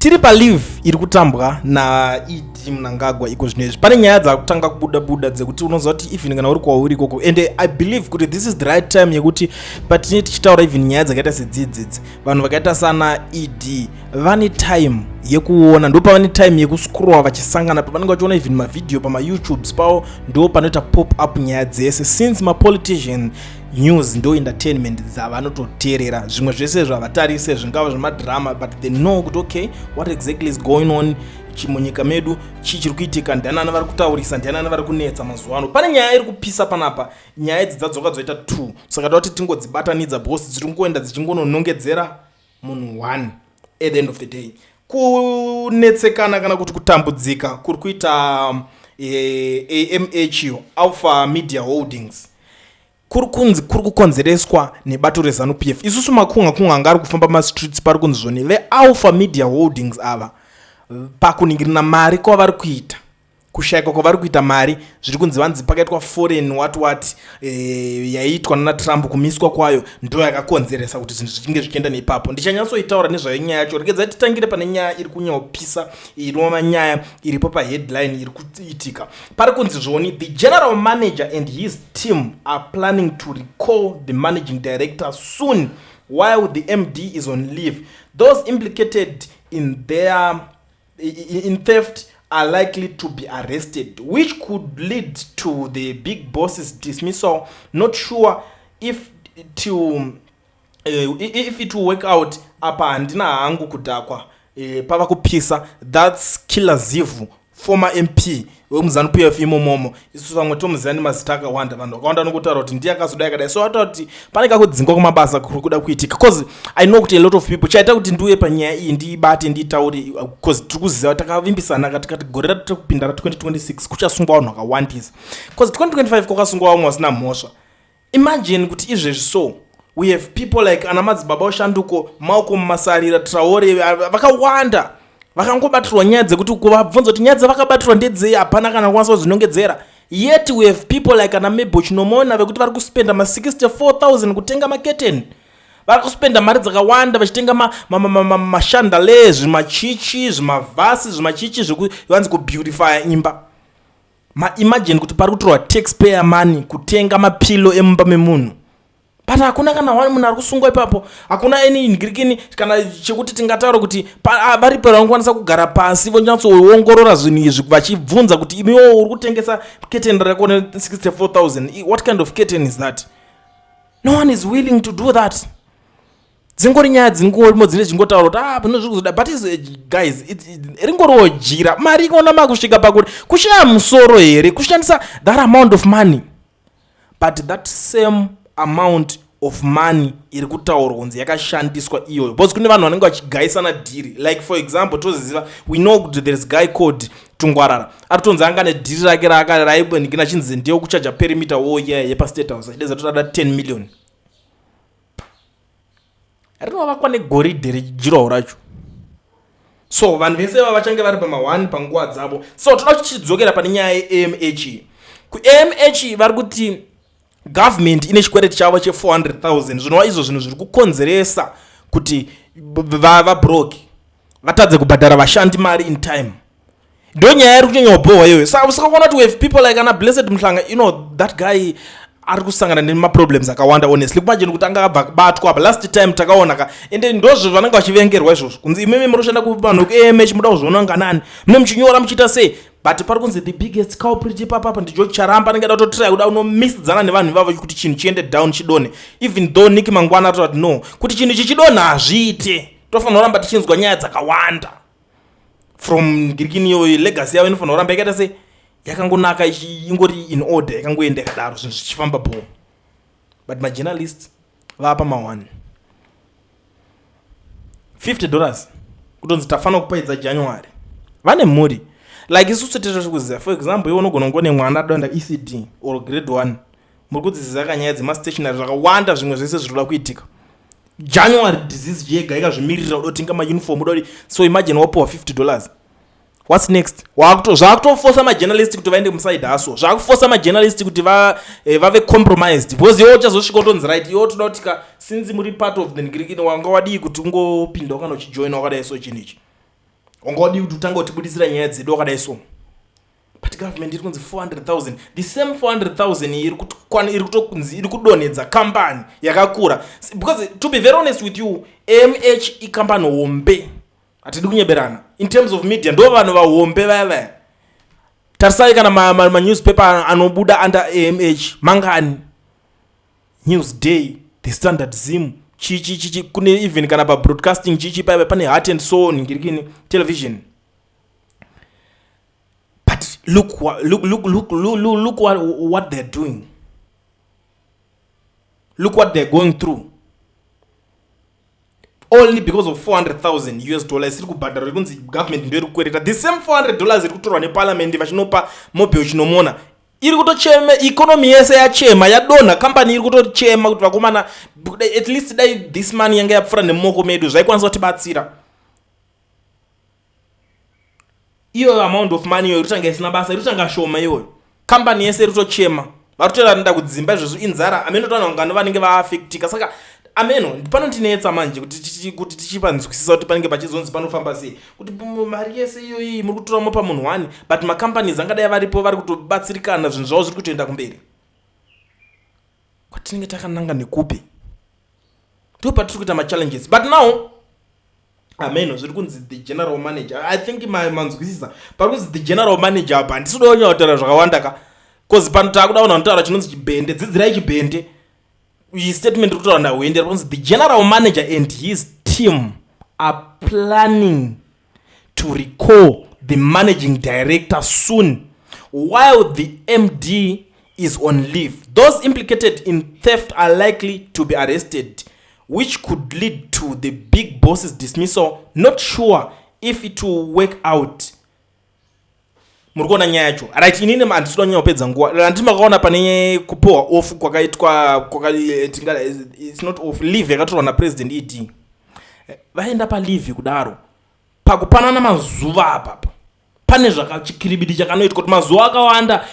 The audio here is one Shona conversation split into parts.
Tiri palive iri kutambwa naED Mnangagwa iko zvino izvi. Pane nyaya dzakutanga kubuda buda dzekuti unoziva kuti even kana uri kwauri ikoko, and I believe kuti this is the right time yekuti patinee tichitaura even nyaya dzakaita sedzidzidzi, vanhu vakaita sana ED vane time yekuona, ndo pavane time yekuscrolla vachisangana, pavanenge vachiona even mavhidhiyo pamaYouTubes pavo, ndo panoita pop up nyaya dzese, since mapolitician news ndo entertainment dzavanototeerera. Zvimwe zvese zvavatarise zvingava zvemadrama, but they know kuti okay, what exactly is going on munyika medu, chii chiri kuitika, ndianani vari kutaurisa, ndianani vari kunetsa mazuva ano. Pane nyaya iri kupisa panapa. Nyaya idzi dzadzoka dzoita two, saka toda kuti tingodzibatanidza because dziri kungoenda dzichingononongedzera munhu one. At the end of the day, kunetsekana kana kuti kutambudzika kuri kuita AMH, Alpha Media Holdings, kuri kunzi kuri kukonzereswa nebato reZANU PF. Isusu makunga kunga anga ari kufamba mastreets, pari kunzi zvoni veAlpha Media Holdings ava, pakuningirina mari kwavari kuita, kushayikwa kwavari kuita mari, zviri kunzi vanzi pakaitwa foreign what what yaiitwa nana Trump, kumiswa kwayo ndo yakakonzeresa kuti zvinhu zvichinge zvichienda neipapo. Ndichanyatsoitaura nezvayo nyaya yacho. Regedzai titangire pane nyaya iri kunyanyopisa, inova nyaya iripo paheadline iri kuitika. Pari kunzi zvoni the general manager and his team are planning to recall the managing director soon while the MD is on leave. Those implicated in theft are likely to be arrested, which could lead to the big boss's dismissal. Not sure if it will work out. Apa handina hangu kudhakwa, pava kupisa. That's Killer Zivhu, former MP wemuZANU PF imomomo. Isusu vamwe tomuziva nemazita akawanda. Vanhu vakawanda nokutaura kuti ndiye akazodai akadai, so vataura kuti pane kakudzingwa kwamabasa kuri kuda kuitika, because I know kuti a lot of people, chaita kuti ndiuye panyaya iyi, ndiibate, ndiitaure, because tiri kuziva takavimbisana katikati gore ratiri kupinda ra2026 kuchasungwa vanhu vakawandisa, because 2025 kwakasungwa vamwe vasina mhosva. Imagine kuti izvezvi so we have people like ana madzibaba ushanduko, Malcolm Masarira, Traore, vakawanda vakangobatirwa nyaya dzekuti kuvabvunza kuti nyaya dzavakabatirwa ndedzei, hapana kana kukwanisa kuzvinongedzera. Yet we have people like ana Mabel Chinomona vekuti vari kuspenda ma64 000 kutenga maketeni, vari kuspenda mari dzakawanda vachitenga mashandale, zvimachichi, zvimavhasi, zvimachichi zvekuvanzi kubeautifya imba. Maimagine kuti pari kutorwa taxpayer money kutenga mapilo emumba memunhu, but hakuna kana one munhu ari kusungwa ipapo. Hakuna any ngirikini kana chekuti tingataura kuti varipo vanokwanisa kugara pasi vonyatsoongorora zvinhu izvi, vachibvunza kuti imiwo uri kutengesa keteni rako ne64 000, what kind of curtain is that? No one is willing to do that. Dzingori nyaya dzingorimo dzine dzingotaura kuti ah, pano zviri kuzoda, but is, guys, ringoriwo jira mari ikaona makusvika pakuti kushaya musoro here kushandisa that amount of money? But that same amount of money iri kutaurwa kunzi yakashandiswa iyoyo, because kune vanhu vanenge vachigaisana dhiri. Like for example, toziva, we know kuti there is guy called Tungwarara, ari tonzi anga nedhiri rake raaibonikina chinzi ndiyo kuchaja perimeter wall iya yepaState House, achideza totada 10 million, rinovakwa negoridhe rejirawo racho. So vanhu vese ava vachange vari pama1 panguva dzavo. So toda tichidzokera pane nyaya yeAMH. KuAMH vari kuti government ine chikwereti chavo che400 000, zvinova izvo zvinhu zviri kukonzeresa kuti vabroke, vatadze kubhadhara vashandi mari in time. Ndo nyaya iri kunyanya kubhohwa iyoyo. Saka usakaona kuti we have people like ana Blessed Mhlanga, that guy ari kusangana nemaproblems akawanda honestly. Kumajeni kuti anga abva kubatwa apa last time takaona ka, ende ndozvo vanenge vachivengerwa izvozvo, kunzi imimi muri kushanda kuvanhu kuAMH, muda kuzviona nganani, mune muchinyora muchiita sei. But pari kunzi the biggest culprit ipapapa ndiGeorge Charamba, anenge ada kutotry kuda unomisidzana nevanhu ivavo kuti chinhu chiende down, chidonhe, even though Nick Mangwana atoti no, kuti chinhu ichi chidonhe hazviite, tofanira kuramba tichinzwa nyaya dzakawanda from ngirikini iyoyo. Legacy yavo inofanira kuramba yakaita sei, yakangonaka, ingori in order, yakangoenda yakadaro, zvinhu zvichifamba bo. But majournalist vapa ma1 $50 kutonzi tafanira kupaidza January. Vane mhuri like isusu tiri kuziva. For example, iwe unogona kunge une mwana adoenda ECD or grade 1, muri kudzidzisa kanyaya dzemastationary zvakawanda, zvimwe zvese zvinoda kuitika. January disease yega ikazvimirira, uda kutenga mauniform, uda kuti. So imagine wapiwa $50, what's next? Zvakutofosa majournalist kuti vaende muside hustle, zvakufosa majournalist kuti vave compromised, because iwe uchazosvika utonzi right, iwe toda kuti ka since muri part of the ngirikini, wanga wadii kuti ungopinda kana uchijoina wakadai. So chinhu ichi Wanga wadii kuti utange kutibudisira nyaya dzedu wakadai so? But government iri kunzi 400,000, the same 400,000 iyi iri kutokunzi iri kudonhedza kambani yakakura. Because to be very honest with you, AMH ikambani hombe, hatidi kunyeberana. In terms of media, ndo vanhu vahombe vaya vaya. Tarisai kana manewspaper anobuda under AMH mangani? Newsday, The Standard, Zim, chichi chichi, kune even kana pabroadcasting chichi paipa pane Heart and Soul, ngirikini television. But look, look, look, look, look, look, look what they're doing, look what they're going through, only because of 400,000 US dollars iri kubhadharwa, kunzi government ndo iri kukwereta. The same $400 iri kutorwa neparliament vachinopa Mobile Chinomona iri kutochema. Economy yese yachema, yadonha. Kambani iri kutochema kuti vakomana, at least dai this money yanga yapfuura nemumoko medu, zvaikwanisa kutibatsira. Iyoyo amount of money iyoyo iri kutanga isina basa, iri kutanga shoma iyoyo. Kambani yese iri kutochema, vari kutoenda kudzimba izvozvo, inzara. Ameno towana kungano vanenge vaafektika. Saka ameno panotinetsa manje kuti tichipanzwisisa kuti panenge pachizonzi panofamba sei, kuti mari yese iyoyi muri kutoramo pamunhu one, but macompanies angadai varipo vari kutobatsirikana, zvinhu zvavo zviri kutoenda kumberi. Kwatinenge takananga nekupi? Ndo patiri kuita machallenges. But now ameno zviri kunzi the general manager, I think manzwisisa pari kunzi the general manager apa. Handisi kuda kunyanya kutaura zvakawanda ka, 'cause pano taakuda vanhu vanotaura chinonzi chibhende. Dzidzirai chibhende. Iyi statement iri kutaura naHwende, ri kunzi the general manager and his team are planning to recall the managing director soon while the MD is on leave. Those implicated in theft are likely to be arrested, which could lead to the big boss's dismissal. Not sure if it will work out. Muri kuona nyaya yacho, right? Inini handisi kuda nyanya kupedza nguva. Handiti makaona pane kupiwa off kwakaitwa it's not off, leave yakatorwa naPresident ED. Vaenda paleave kudaro, pakupanana mazuva apapa pane zvakachikiribidi chakanoitwa kuti mazuva akawanda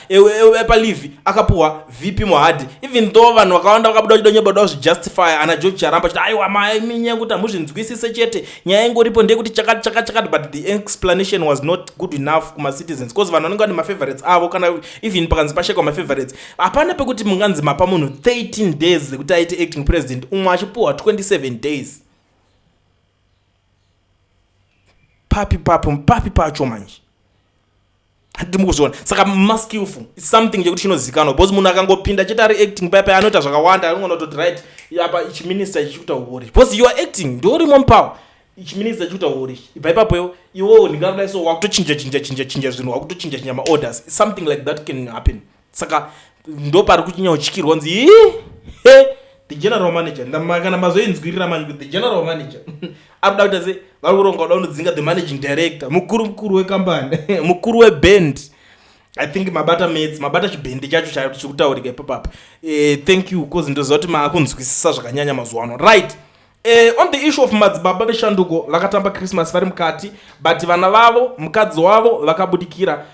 epaleave akapuhwa VP Mohadi, even though vanhu vakawanda vakabuda vachida nyeba kuzvijustify. Ana George Charamba chiti aiwa, minyaya yekuti hamuzvinzwisise chete, nyaya ingoripo ndeyekuti chakati chakati chakati, but the explanation was not good enough kumacitizens, because vanhu vanenge vane mafavorites avo. Kana even pakanzi pashekwa mafavorites, hapana pekuti munganzi mapa munhu 13 days dzekuti aite acting president, umwe achipuhwa 27 days. Papi papo, papi pacho manje? Handiti mukuzviona? Saka maskillful is something chekuti chinozikanwa, because munhu akangopinda chete ari acting paya anoita zvakawanda. Anogona kutoti right apa ichiminista chichikuita uori, because you are acting, ndourimo mupower. Ichiminista chichikuita uori, ibva ipapo iwowo ndingadai so wakutochinja chinja chinja chinja zvinhu, wakutochinja chinja maorders. Something like that can happen. Saka ndo pari kuchinyautyirwa nzi he the general manager, kana mazoinzwirira manje kuti the general manager ari kuda kuita sei, vari kuronga kuda kunodzinga the managing director, mukuru mukuru wekambani, mukuru weband. I think mabata mates, mabata chibhende chacho chikutaurika ipapapa. Thank you, 'cause ndoziva kuti maakunzwisisa zvakanyanya mazuva ano, right? On the issue of madzibaba veshanduko, vakatamba Christmas vari mukati, but vana vavo, mukadzi wavo vakabudikira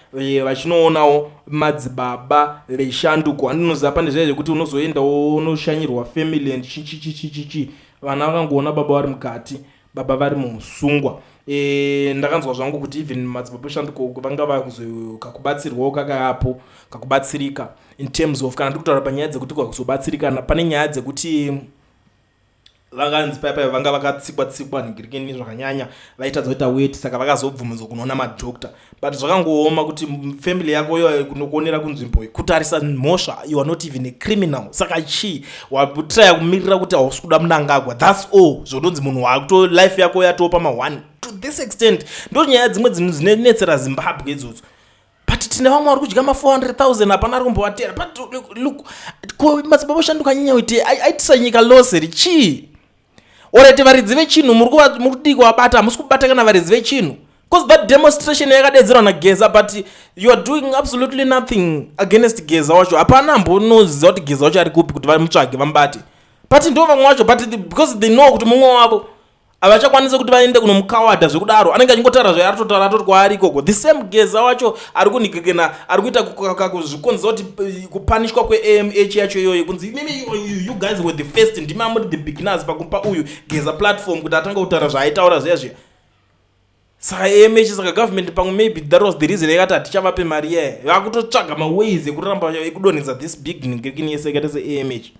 vachinoonawo madzibaba veshanduko. Handinoziva pane zvaya zvekuti unozoendawo unoshanyirwa family and chichichichichichi, vana vakangoona baba vari mukati, baba vari muusungwa. Ndakanzwa zvangu kuti even madzibaba eshanduko vanga vakuzokakubatsirwawo kakapo kakubatsirika in terms of, kana ndiri kutaura panyaya dzekuti kwakuzobatsirikana, pane nyaya dzekuti vakanzi paya paya vanga vakatsikwa tsikwa nigirikeni zvakanyanya, vaitadza kuita weti, saka vakazobvumidzwa kunoona madhokta. But zvakangooma kuti family yako iyo kunokuonera kunzvimbo kutarisa mhosva. You are not even a criminal, saka chii watraya kumirira kuti hausi kuda Munangagwa? That's all. Zvotonzi munhu wakuto life yako yatopa ma1 to this extent. Ndo nyaya dzimwe dzinhu dzinonetsera Zimbabwe idzodzo. But tine vamwe vari kudya ma400 000, hapana ari kumbovatera. But look, ko madzibaba oshanduka anyanya kuti aitisa nyika loseri chii? Alright, varidzi vechinhu muri kudii kuvabata? Hamusi kubata kana varidzi vechinhu, because that demonstration yakadedzerwa naGeza, but you are doing absolutely nothing against Geza wacho. Hapana ambonoziva kuti Geza wacho ari kupi kuti vamutsvage vamubate, but ndo vamwe vacho. But because they know kuti mumwe wavo havachakwanisi kuti vaende kunomukawadha zvekudaro, anenge achingotaura zvaari totaura atori kwaari ikoko. The same Geza wacho ari kunikekena, ari kuita zvikonzesa kuti kupanishwa kweAMH yacho iyoyo, kunzi imimi you guys were the first, ndimi amuri the beginners pakupa uyu Geza platform kuti atanga kutaura zvaaitaura zviya zviya. Saka AMH, saka government pamwe, maybe that was the reason yakati hatichavape mari iyaya. Vakutotsvaga maways ekuramba ekudonhedza this big ngekini yese yakaita seAMH.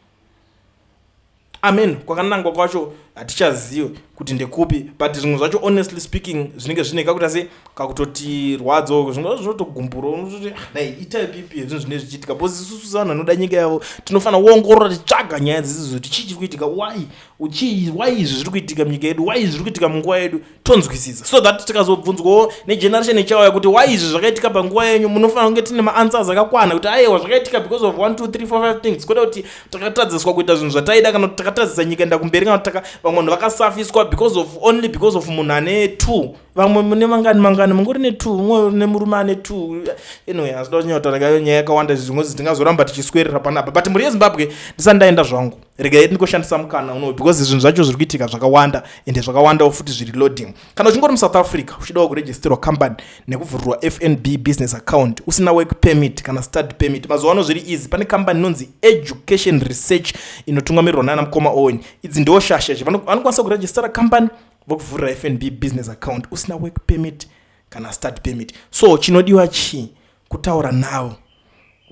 Amen. Kwakanangwa kwacho hatichazive kuti ndekupi, but zvimwe zvacho, honestly speaking, zvinenge zvine kakuita se kakutotirwadzo. Zvimwe zvacho zvinotogumbura. Unototi, "Ah, dai itype ipi yezvinhu zvinenge zvichiitika?" Because isusu sevanhu vanoda nyika yavo tinofanira kuongorora, tichitsvaga nyaya dzidzidzo kuti chii chiri kuitika, why chii, why izvi zviri kuitika munyika yedu, why izvi zviri kuitika munguva yedu, tonzwisisa, so that tikazobvunzwawo negeneration ichauya kuti why izvi zvakaitika panguva yenyu, munofanira kunge tine maanswers akakwana kuti aiwa, zvakaitika because of 1 2 3 4 5 things, kwete kuti takatadziswa kuita zvinhu zvataida, kana kuti takatadzisa nyika enda kumberi, kana kuti vamwe vanhu vakasafiswa because of only because of munhu ane 2. Vamwe mune mangani mangani, mungori ne2, umwe nemurume ane 2. Anyway, hazvida kunyanya nyaya yakawanda, zvimwe tingazoramba tichiswerera panapa. But mhuri yeZimbabwe, ndisati ndaenda zvangu, regai ndingoshandisa mukana uno, because zvinhu zvacho zviri kuitika zvakawanda, ende zvakawandawo futi zviri loading. Kana uchingori muSouth Africa, uchidawo kuregisterwa company nekuvhurirwa FNB business account, usina work permit kana study permit, mazuva ano zviri easy. Pane kambani inonzi Education Research inotungamirirwa nana mukoma Owen. Idzi ndo shasha. Vanokwanisa kurejistera company, vokuvhurira FNB business account usina work permit kana study permit. So chinodiwa chii? Kutaura navo,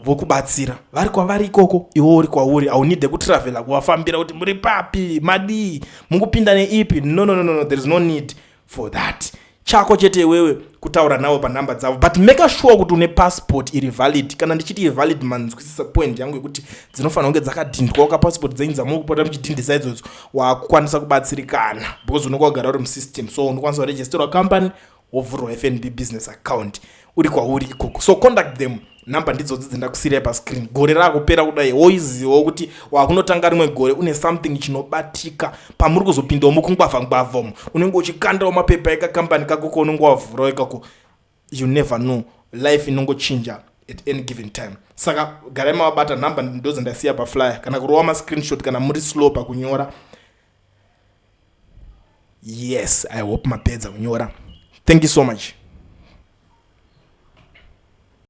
vokubatsira vari kwavari ikoko, iwe uri kwauri. Haunidhe kutravhela kuvafambira kuti muri papi, madii, mungupinda neipi. No, no, no, no, there is no need for that. Chako chete iwewe kutaura navo panhamba dzavo, but make sure kuti une passport iri valid. Kana ndichiti ivalid, manzwisisa point yangu yekuti dzinofanira kunge dzakadhindwawo kapassport dzenyu dzamuri kupota muchidhindisa idzodzo. Wakukwanisa kubatsirikana because unonge wagara uri musystem, so unokwanisa kuregisterwa company, wovhurwa FNB business account uri kwauri ikoko. So contact them, namba ndidzodzi dzendakusiyirai pascreen. Gore raakupera kudai, woizivawo kuti wakunotanga rimwe gore une something chinobatika. Pamuri kuzopindawo mukungwavha ngwavha umu, unenge uchikandawo mapepa ekakambani kako kaunenge wavhurawo ikako. You never know, life inongochinja at any given time. Saka garai mavabata. Nhamba ndodzandasiya paflyer, kana kurova mascreenshot kana muri slow pakunyora. Yes, I hope mapedza kunyora. Thank you so much.